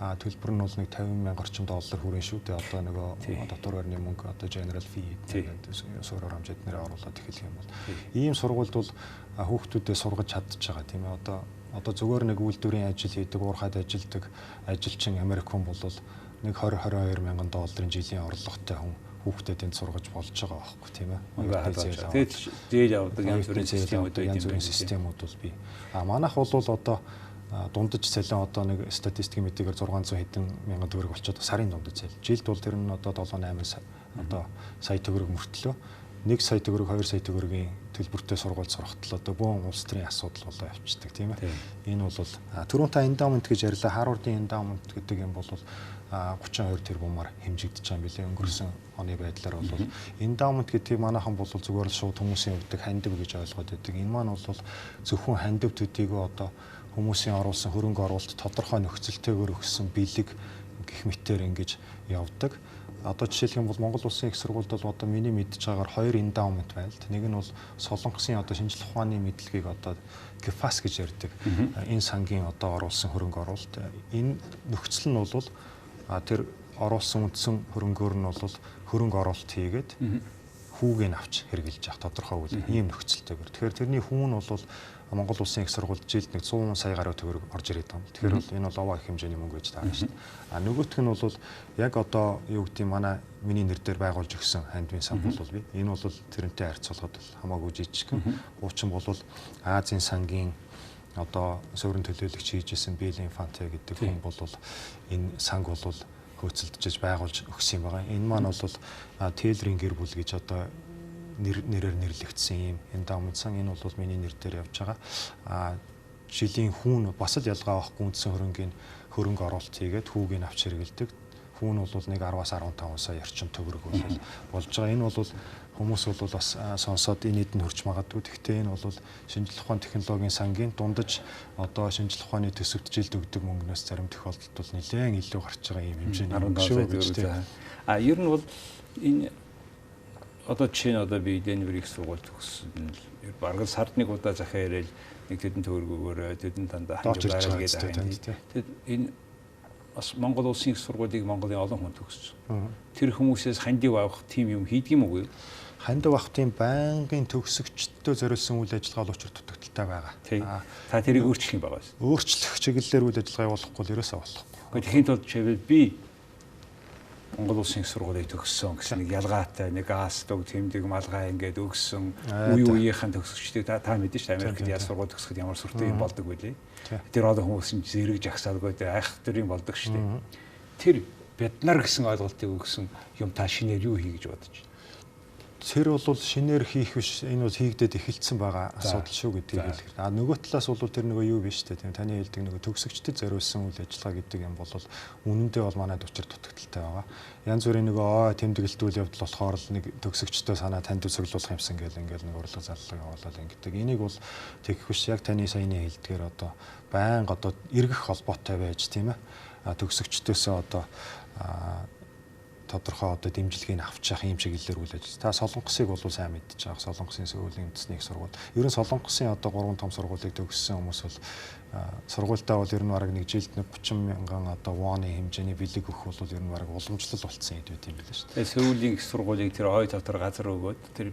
төлбөр нь бол нэг 50 мянга орчим доллар хүрэн шүү дээ. Одоо нөгөө дотор байрны мөнгө одоо general fee гэдэг суурь оромж эднэрээ оруулаад эхлэх юм бол ийм сургуульд бол хүүхдүүдээ сургаж чадчих байгаа тийм ээ. Одоо зүгээр нэг үйлдвэрийн ажил хийдэг, уурхайд ажилдаг ажилчин Америк хүн бол нэг 20 22 мянган долларын жилийн орлоготой хүн хүүхдэд энд сургаж болж байгаа байхгүй тийм ээ. Тэгээд зээл авдаг янз бүрийн системүүд янз бүрийн системүүд бол бий. А манайх бол одоо дундаж цалин одоо нэг статистикийн мэдээгээр 600 хэдэн мянган төгрөг болчиход сарын дундаж цалин. Жилд бол тэр нь одоо 7 8 Одоо сая төгрөг мөртлөө 1 сая төгрөг 2 сая төгрөгийн төлбөртэй сургууль сурахтал одоо бөөн улс төрийн асуудал болоо явчихдаг, тийм ээ. Энэ бол түрүүн та endowment гэж ярьлаа. Харвардын endowment гэдэг юм бол 32 тэрбумаар хэмжигдэж байгаа юм билээ. Өнгөрсөн оны байдлаар бол endowment гэдгийг манайхан бол зүгээр л шууд хүмүүсийн өгдөг хандив гэж ойлгоод байдаг. Энэ маань бол зөвхөн хандив төдийгөө одоо хүмүүсийн оруулсан хөрөнгө оруулалт тодорхой нөхцөлтэйгээр өгсөн бэлэг гэх мэтээр ингэж явдаг. Одоо жишээлх юм бол Монгол Улсын их сургуульд бол одоо миний мэдж байгаагаар хоёр endowment байна л. Нэг нь бол Солонгосын одоо шинжлэх ухааны мэдлэгийг одоо GFAS гэж ярьдаг. Энэ сангийн одоо оруулсан хөрөнгө оруулалт. Энэ нөхцөл нь бол тэр оруулсан үндсэн хөрөнгөөр нь бол хөрөнгө оруулалт хийгээд хүүг нь авч хэрэгжилж явах тодорхой үйл ийм нөхцөлтэйгээр. Тэгэхээр тэрний хүн нь бол Монгол Улсын их сургуульд жилд нэг 100 сая гаруй төгрөг орж ирээд байгаа юм. Тэгэхээр бол энэ бол овоо их хэмжээний мөнгө гэж таарна шүү дээ. А нөгөөх нь бол яг одоо юу гэдэг нь миний нэр дээр байгуулж өгсөн хандвын сан бол би. Энэ бол тэрнтэй харьцуулахад бол хамаагүй жижигхэн. Хуучин бол Азийн сангийн одоо суурин төлөөлөгч хийжсэн Билл Инфанте гэдэг хүн бол энэ санг бол хөөцөлдөж байгуулж өгсөн юм байгаа. Энэ маань бол Тейлрийн гэр бүл гэж одоо нэрээр нэрлэгдсэн юм endowment сан. Энэ бол миний нэр дээр явж байгаа. А жилийн хүүн бас л ялгаа авахгүй үндсэн хөрөнгийн хөрөнгө оруулалт хийгээд хүүг нь авч хэрэгэлдэг. Хүүн бол нэг 10-аас 15 сая орчим төгрөг бол болж байгаа. Энэ бол хүмүүс бол бас сонсоод энэ эд нь хөрч магадгүй. Гэхдээ энэ бол шинжлэх ухааны технологийн сангийн дундаж одоо шинжлэх ухааны төсөвт жилд өгдөг мөнгнөөс зарим тохиолдолд бол нэлээд илүү гарч байгаа юм хэмжээний мөнгө шүү гэж тийм. А ер нь бол энэ одоо жишээ нь одоо би Денвер их сургууль төгссөн л бараг сард нэг удаа захиа ирээл нэг тэдэн төгрөгөөр тэдэн дандаа хандив байгаа гэдэг. Тэгэд энэ бас Монгол Улсын их сургуулийг Монголын олон хүн төгссөн. Тэр хүмүүсээс хандив авах тийм юм хийдэг юм уу? Хандив авах тийм байнгын төгсөгчдөд зориулсан үйл ажиллагаа бол учир дутагдaltaй байгаа. Та тэрийг өөрчлөх юм байгаа биз? Өөрчлөх чиглэлээр үйл ажиллагаа явуулахгүй л ерөөсөө болохгүй. Гэхдээ тэгэхийн тулд жишээлбэл би Монгол Улсын их сургуулийг төгссөн гэсэн нэг ялгаатай нэг астуг тэмдэг малгай ингээд өгсөн үе үеийнхэн төгсөгчдийг та мэдэн шүү дээ. Америкт яа сургууль төгсөхөд ямар сүртэй юм болдог билээ. Тэр олон хүмүүс нь зэрэг жагсаалгүй айх төрийн болдог шүү дээ. Тэр бид нар гэсэн ойлголтыг өгсөн юм та шинээр юу хий гэж бодож байна? Тэр бол шинээр хийх биш, энэ бол хийгдээд эхэлсэн байгаа асуудал шүү гэдгийг хэлэх. А нөгөө талаас бол тэр нөгөө юу биш үү, тийм таны хэлдэг нөгөө төгсөгчдөд зориулсан үйл ажиллагаа гэдэг юм бол үнэндээ бол манайд учир дутагдaltaй байгаа. Янз бүрийн нөгөө тэмдэглэлт үйл явдал болохоор л нэг төгсөгчдөө санаа танд цуглуулах юмсан гэл ингээл нэг урилга зарлага явуулаад ингэдэг. Энийг бол тэгэх биш, яг таны саяны хэлдгээр одоо байнга одоо эргэх холбоотой байж тийм ээ. Төгсөгчдөөсөө одоо тодорхой одоо дэмжлэгийг авч явах юм чиглэлээр үйл ажиллагаа. Та Солонгосыг бол сайн мэдчихэж байгаа. Солонгосын Сөүлийн үндэсний их сургууль. Ер нь Солонгосын одоо 3 том сургуулийг төгссөн хүмүүс бол сургуультай бол ер нь бараг нэг жилд 30 мянган одоо воны хэмжээний бэлэг өгөх бол ер нь бараг уламжлал болцсон хэд байт юм билээ шүү дээ. Сөүлийн их сургуулийг тэр ой дотор газар өгөөд тэр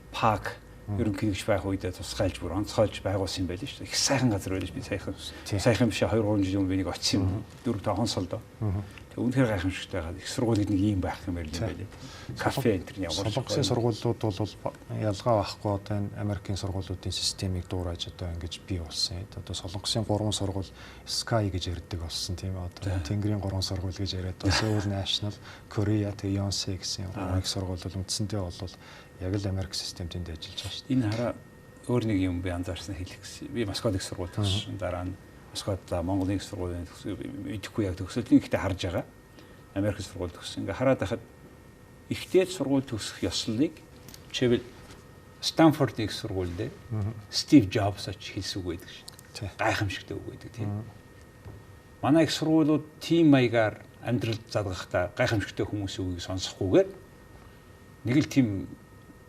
парк ерөнхийлөгч байх үедээ тусгайлж бүр онцгойлж байгуулсан юм байл шүү дээ. Их сайхан газар байлаа би сайхан биш 2 3 жил өмнө би нэг очсон юм. 4 5 хонсолдоо. Тэг үнэхээр гайхамшигтай байгаад их сургууль гэдэг нэг ийм байх юм байл юм байлээ. Кафе энэ төр ямар Солонгосын сургуулиуд бол ялгаа байхгүй одоо энэ Америкийн сургуулиудын системийг дуурайж одоо ингэж бий болсон. Одоо Солонгосын 3 сургууль Sky гэж ярьдаг болсон тийм ээ. Одоо Тэнгэрийн 3 сургууль гэж яриад Seoul National, Korea, тэг Yonsei гэсэн 3 их сургууль бол үндсэндээ бол яг л Америк системд энд ажиллаж байгаа шүү дээ. Энэ хараа өөр нэг юм би анзаарсан хэлэх гэсэн. Би Москвад их сургууль төгссөн. Дараа нь Москвад Монголын их сургуулийн мэдэхгүй яг төгсөлтийн ихтэй харж байгаа. Америк сургууль төгссөн. Ингээ хараад байхад ихтэй сургууль төгсөх ёслолыг жишээлбэл Станфордын их сургууль дээр Стив Джобс очиж хэлсэн үг байдаг шүү. Гайхамшигтай үг байдаг тийм. Манай их сургуулиуд тийм маягаар амьдрал залгахдаа гайхамшигтай хүмүүсийн үгийг сонсохгүйгээр нэг л тийм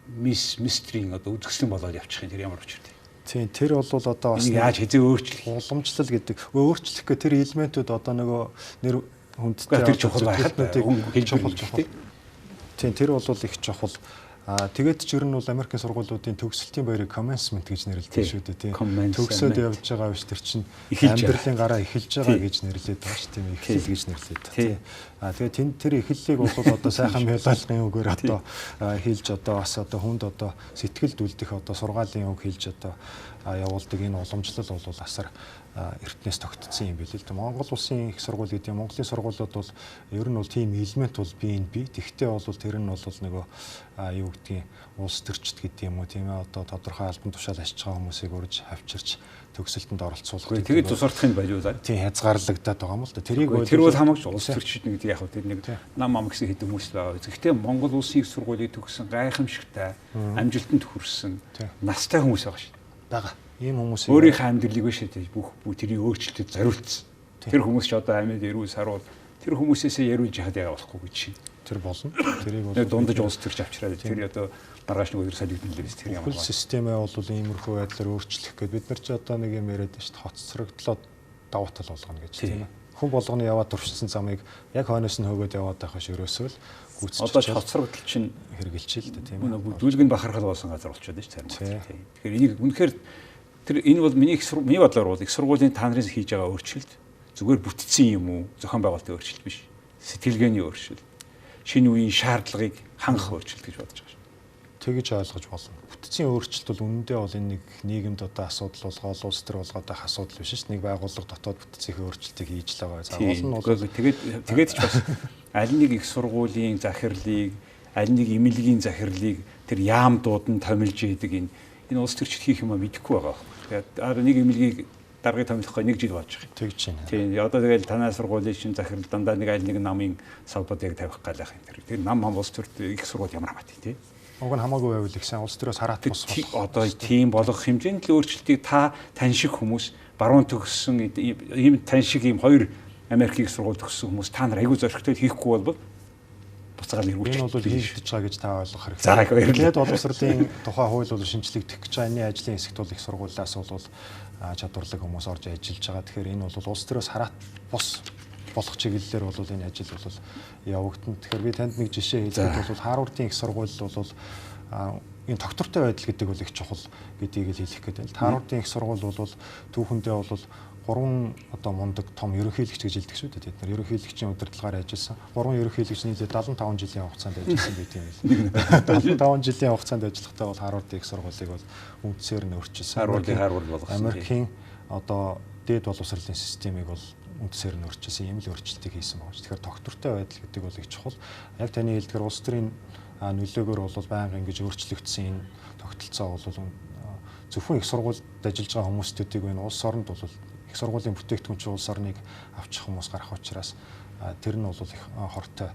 мистрийн одоо үзэсгэлэн болоод явчих юм. Тэр ямар учиртай? Тийм, тэр бол одоо бас яаж хэзээ өөрчлөх уламжлал гэдэг. Өөрчлөх гэх тэр элементүүд одоо нөгөө нэр хүндтэй тэр чухал байхад чухал. Тийм, тэр бол их чухал. Тэгээд ч ер нь бол Америкийн сургуулиудын төгсөлтийн баярыг commencement гэж нэрлэдэг шүү дээ, тийм. Төгсөөд явж байгаа биш тэр чинь амьдралын гараа эхэлж байгаа гэж нэрлэдэг байгаа шүү, тийм. Эхлэл гэж нэрлэдэг. Тийм. Тэгээд тэнд тэр эхлэлийг бол одоо сайхан мэлалгын үгээр одоо хэлж одоо бас одоо хүнд одоо сэтгэлд үлдэх одоо сургаалын үг хэлж одоо явуулдаг энэ уламжлал бол асар эртнээс тогтцсон юм билээ л дээ. Монгол улсын их сургууль гэдэг юм. Монголын сургуулиуд бол ер нь бол тийм элемент бол бий нь бий. Тэгэхдээ бол тэр нь бол нөгөө юу гэдгийг улс төрчд гэдэг юм уу тийм ээ одоо тодорхой албан тушаал ашиж байгаа хүмүүсийг урьж авчирч төгсөлтөнд оролцуулах. Тэгээд тусардахын болиулаад. Тийм хязгаарлагдаад байгаа юм л да. Тэрийг тэр бол хамаагүй улс төрчд нэг яг тэр нэг нам ам гэсэн хэдэн хүмүүс байгаа. Гэхдээ Монгол улсын их сургуулийг төгссөн гайхамшигтай амжилтанд хүрсэн настай хүмүүс байгаа шүү. Байгаа. Ийм хүмүүс өөрийнхөө амьдралыг биш ээ бүх тэрийг өөрчлөлтөд зориулсан. Тэр хүмүүс ч одоо амьд эрүүл саруул тэр хүмүүсээсээ яриулж яхад яа болохгүй гэж чинь. Тэр болно. Тэрийг бол дундаж улс төрч авчираад тэр одоо маргааш нэг өдөр солигдсон л биз тэр ямар. Бүхэл системээ бол иймэрхүү байдлаар өөрчлөх гээд бид нар ч одоо нэг юм яриад шүү дээ. Хоцрогдлоо давуу тал болгоно гэж тийм ээ. Хүн болгоно яваад туршсан замыг яг хойноос нь хөөгөөд яваад байх биш ерөөсөө л гүйцэтгэж. Одоо ч хоцрогдол чинь хэрэгэлчихээ л дээ тийм ээ. Дүүлгэн бахархал болсон газар болчиход шүү дээ. Тэгэхээр энийг үнэхээр тэр энэ бол миний миний бодлоор бол их сургуулийн та нарын хийж байгаа өөрчлөлт зүгээр бүтцэн юм уу зохион байгуулалтын өөрчлөлт биш. Сэтгэлгээний өөрчлөлт. Шинэ үеийн шаардлагыг хангах өөрчлөлт гэж бодож байгаа шүү. Тэгэж ойлгож болно. Бүтцийн өөрчлөлт бол үнэндээ бол энэ нэг нийгэмд одоо асуудал болгоол улс төр болгоод байх асуудал биш шүү. Нэг байгууллага дотоод бүтцийн өөрчлөлтийг хийж л байгаа. За гол нь бол тэгээд ч бас аль нэг их сургуулийн захирлыг, аль нэг эмнэлгийн захирлыг тэр яамдууд нь томилж идэг энэ улс төрчид хийх юм а мэдэхгүй байгаа байхгүй. Тэгээд нэг эмнэлгийг даргыг томилохгүй нэг жил болж байгаа. Тэгж байна. Тийм. Одоо тэгэл танай сургуулийн шин захирал дандаа нэг аль нэг намын салбад яг тавих галах юм. Тэр нам хам улс төрт их сургууль ямар хамаатай тий. Уг нь хамаагүй байвал их сайн улс төрөөс хараат бус болох. Одоо тийм болгох хэмжээнд л өөрчлөлтийг та тань шиг хүмүүс баруун төгссөн ийм тань шиг ийм хоёр Америкийн их сургууль төгссөн хүмүүс та нар айгүй зоригтой хийхгүй бол буцаал эргүүлж. Энэ бол хийгдэж байгаа гэж та ойлгох хэрэгтэй. Тэгээд боловсролын тухай хууль бол шинжлэгдэх гэж байгаа. Энэ ажлын хэсэгт бол их сургуулиас бол чадварлаг хүмүүс орж ажиллаж байгаа. Тэгэхээр энэ бол улс төрөөс хараат бус болох чиглэлээр бол энэ ажил бол явагдана. Тэгэхээр би танд нэг жишээ хэлэхэд бол Харвардын их сургууль бол энэ тогтвортой байдал гэдэг бол их чухал гэдгийг л хэлэх гээд байна. Харвардын их сургууль бол түүхэндээ бол 3 одоо мундаг том ерөнхийлөгч гэж хэлдэг шүү дээ. Тэд нар ерөнхийлөгчийн удирдлагаар ажилласан. 3 ерөнхийлөгч нийлээд 75 жилийн хугацаанд ажилласан гэдэг юм билээ. 75 жилийн хугацаанд ажиллахдаа бол Харвардын их сургуулийг бол үндсээр нь өөрчилсөн. Харвардын Харвард болгосон. Америкийн одоо дээд боловсролын системийг бол үндсээр нь өөрчилсөн, ийм л өөрчлөлтийг хийсэн байгаа. Тэгэхээр тогтвортой байдал гэдэг бол их чухал. Яг таны хэлдгээр улс төрийн нөлөөгөөр бол байнга ингэж өөрчлөгдсөн энэ тогтолцоо бол зөвхөн их сургуульд ажиллаж байгаа хүмүүстүүдийг энэ улс оронд бол их сургуулийн бүтээгдэхүүн чинь улс орныг авчих хүмүүс гарах учраас тэр нь бол их хортой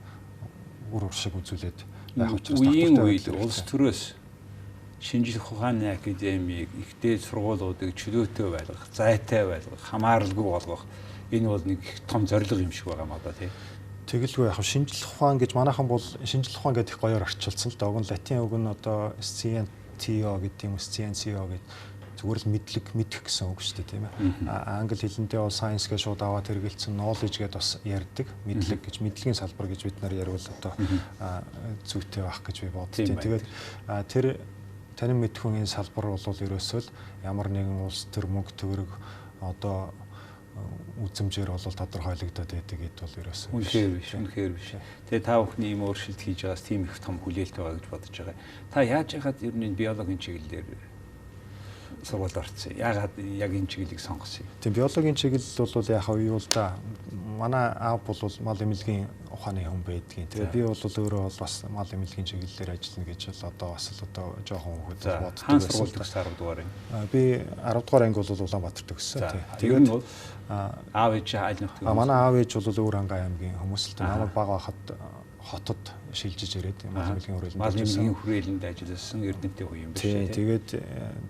үр уршиг үзүүлээд байх учраас үеийн үед улс төрөөс шинжлэх ухааны академийг их дээд сургуулиудыг чөлөөтэй байлгах, зайтай байлгах, хамааралгүй болгох энэ бол нэг их том зорилго юм шиг байгаа юм одоо тий. Тэгэлгүй яг шинжлэх ухаан гэж манайхан бол шинжлэх ухаан гэдэг их гоёор орчуулсан л да. Уг нь латин үг нь одоо SCNTO гэдэг юм, SCNCO гэдэг зүгээр л мэдлэг мэдэх гэсэн үг шүү дээ тийм ээ. Англи хэлэндээ бол science гэж шууд аваад хэрэгэлсэн, knowledge гэдээ бас ярьдаг. Мэдлэг гэж мэдлэгийн салбар гэж бид нар ярил одоо зүйтэй байх гэж би боддtiin. Тэгээд тэр танин мэдхүйн энэ салбар бол ерөөсөө л ямар нэгэн улс төр мөнгө төгрөг одоо үзэмжээр бол тодорхойлогдоод байдаг гэд бол ерөөсөө үнэхээр биш, үнэхээр биш. Тэгээ та бүхний ийм өөрчлөлт хийж байгаас тийм их том хүлээлт байгаа гэж бодож байгаа. Та яаж яагаад ер нь биологийн чиглэлээр сургуульд орсон? Яагаад яг энэ чиглэлийг сонгосон юм? Тийм, биологийн чиглэл бол яг юу л да. Манай аав бол мал эмнэлгийн ухааны хүн байдгийн. Тэгээ би бол өөрөө бол бас мал эмнэлгийн чиглэлээр ажиллана гэж л одоо бас л одоо жоохон хүүхэд боддог. Хаан сургууль төгссөн 10 дугаар анги? Би 10 дугаар анги бол Улаанбаатар төгссөн. Тийм. Тэгээд аав ээж аль нутгийн? Манай аав ээж бол Өвөр хангай аймгийн хүмүүс л дээ. Намайг бага байхад хотод шилжиж ирээд мал эмнэлгийн хүрээлэнд мал эмнэлгийн хүрээлэнд ажилласан эрдэмтдийн үе юм биш үү? Тэгээд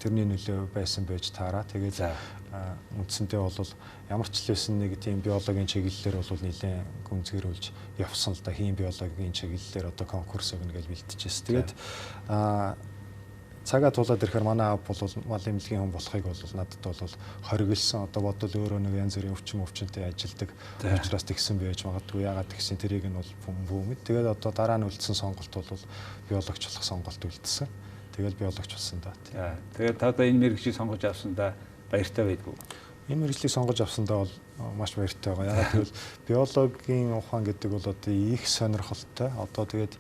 тэрний нөлөө байсан байж таараа. Тэгээд үндсэндээ бол ямар ч л байсан нэг тийм биологийн чиглэлээр бол нэлээд гүнзгийрүүлж явсан л да. Хим биологийн чиглэлээр одоо конкурс өгнө гэж бэлтжижсэн. Тэгээд цагаа тулаад ирэхээр манай аав бол мал эмнэлгийн хүн болохыг бол надад бол хоригдсон. Одоо бодвол өөрөө нэг янз бүрийн өвчнтэй ажилдаг учраас тэгсэн байж магадгүй. Яагаад тэгсэн тэрийг нь бол бүүмэд. Тэгээд одоо дараа нь үлдсэн сонголт бол биологч болох сонголт үлдсэн. Тэгэл биологч болсон да. Тэгээд та одоо энэ мэргэжлийг сонгож авсандаа баяртай байдгүй? Энэ мэргэжлийг сонгож авсандаа бол маш баяртай байгаа. Яагаад гэвэл биологийн ухаан гэдэг бол одоо их сонирхолтой. Одоо тэгээд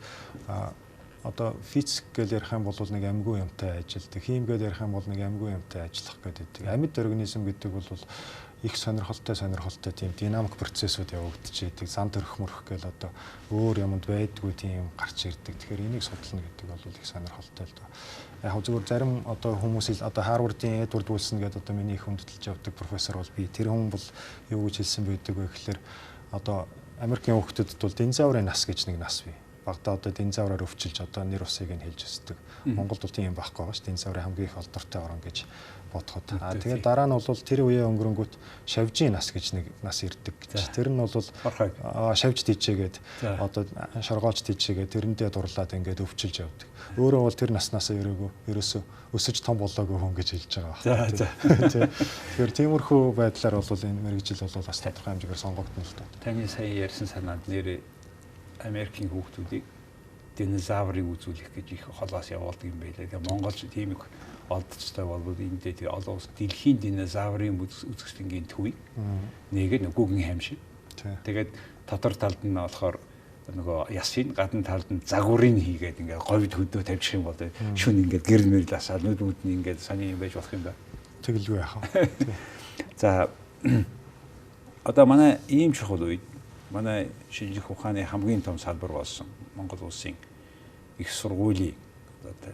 одоо физик гэж ярих юм бол нэг амьгүй юмтай ажилдаг, хим гэж ярих юм бол нэг амьгүй юмтай ажиллах гэдэг. Амьд организм гэдэг бол их сонирхолтой тийм динамик процессууд явагдчихэдэг. Зан төрөх мөрөх гээл одоо өөр юмд байдгүй тийм гарч ирдэг. Тэгэхээр энийг судлана гэдэг бол их сонирхолтой л доо. Яг зөвхөн зарим одоо хүмүүс одоо Харвардын Эдвард Уилсон гэдэг одоо миний их хүндэтэлж явдаг профессор бол би тэр хүн бол юу гэж хэлсэн байдаг вэ гэхээр одоо Америкийн хүүхдүүдэд бол динозаврын нас гэж нэг нас бий. Багадаа одоо динозавраар өвчилж одоо нэр усыг нь хэлж өсдөг. Монголд бол тийм юм байхгүй байгаа ш. Динозаврын хамгийн их олдортой орон гэж бодоход. Аа тэгээд дараа нь бол тэр үеэ өнгөрөнгүүт шавжийн нас гэж нэг нас ирдэг гэж. Тэр нь бол шавж тийчээгээд одоо шоргоолж тийчээгээд тэрэндээ дурлаад ингээд өвчилж явдаг. Өөрөө бол тэр наснаасаа ерөөсөө өсөж том болоогүй хүн гэж хэлж байгаа байна. За. Тэгэхээр тиймэрхүү байдлаар бол энэ мэргэжил бол бас тодорхой хэмжээгээр сонгогдно л доо. Таны сая ярьсан санаанд нэр Америкийн хүүхдүүдийг динозаврыг үзүүлэх гэж их холоос явуулдаг юм байлаа. Тэгээ Монголч тийм их олдцтой болбол эндээ тэгээ олон улс дэлхийн динозаврын үзэсгэлэнгийн төвийг нэгэд нүгүүгэн хаймшиг. Тэгээд дотор талд нь болохоор нөгөө ясын гадна талд нь загварыг хийгээд ингээд говьд хөдөө тавьчих юм бол шүн ингээд гэрэл мэрэл асаад нүд нүд нь ингээд сони юм байж болох юм байна. Тэгэлгүй яах вэ? За одоо манай ийм чухал үед манай шинжлэх ухааны хамгийн том салбар болсон Монгол улсын их сургуулийн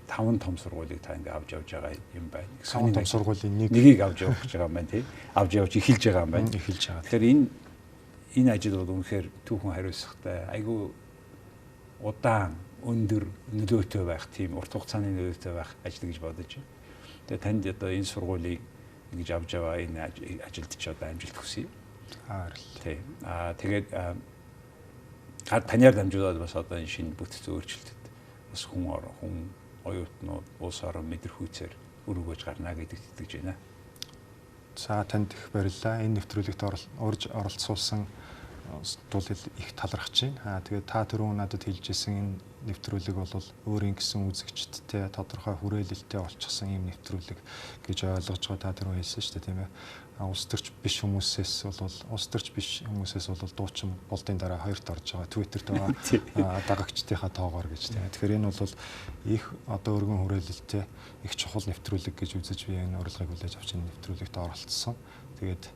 5 том сургуулийг та ингээ авч явж байгаа юм байна. 5 том сургуулийн нэгийг авч явах гэж байгаа юм байна тий. Авч явж эхэлж байгаа юм байна. Эхэлж байгаа. Тэгэхээр энэ ажил бол үнэхээр түүхэн хариуцлагатай, айгүй удаан, өндөр нөлөөтэй байх тийм урт хугацааны нөлөөтэй байх ажил гэж бодож байна. Тэгээ танд одоо энэ сургуулийг ингэж авч яваа энэ ажилд ч одоо амжилт хүсье. Баярлалаа. Тий. Аа тэгээд таньяар дамжуулаад бас одоо энэ шинэ бүтц өөрчлөлтөд бас хүн оюутнууд улс орон мэдрэхүйцээр үр өгөөж гарна гэдэгт итгэж байна. За танд их баярлалаа. Энэ нэвтрүүлэгт урьж оролцуулсан тул их талархаж байна. Тэгээд та түрүүн надад хэлж ирсэн энэ нэвтрүүлэг бол өөрийн гэсэн үзэгчдтэй тодорхой хүрээлэлтэй олчихсон ийм нэвтрүүлэг гэж ойлгож байгаа та түрүүн хэлсэн шүү дээ, тийм ээ. Улс төрч биш хүмүүсээс бол дуучин болдын дараа хоёрт орж байгаа Twitter-т байгаа дагагчдынхаа тоогоор гэж тийм. Тэгэхээр энэ бол их одоо өргөн хүрээлэлтэй их чухал нэвтрүүлэг гэж үзэж би энэ урилгыг хүлээж авч энэ нэвтрүүлэгт оролцсон. Тэгээд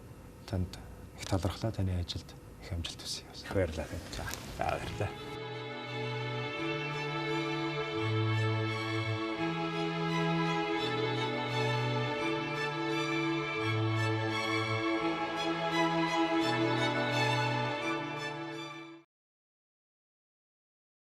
танд их талархлаа, таны ажилд их амжилт хүсье. Баярлалаа. За баярлалаа.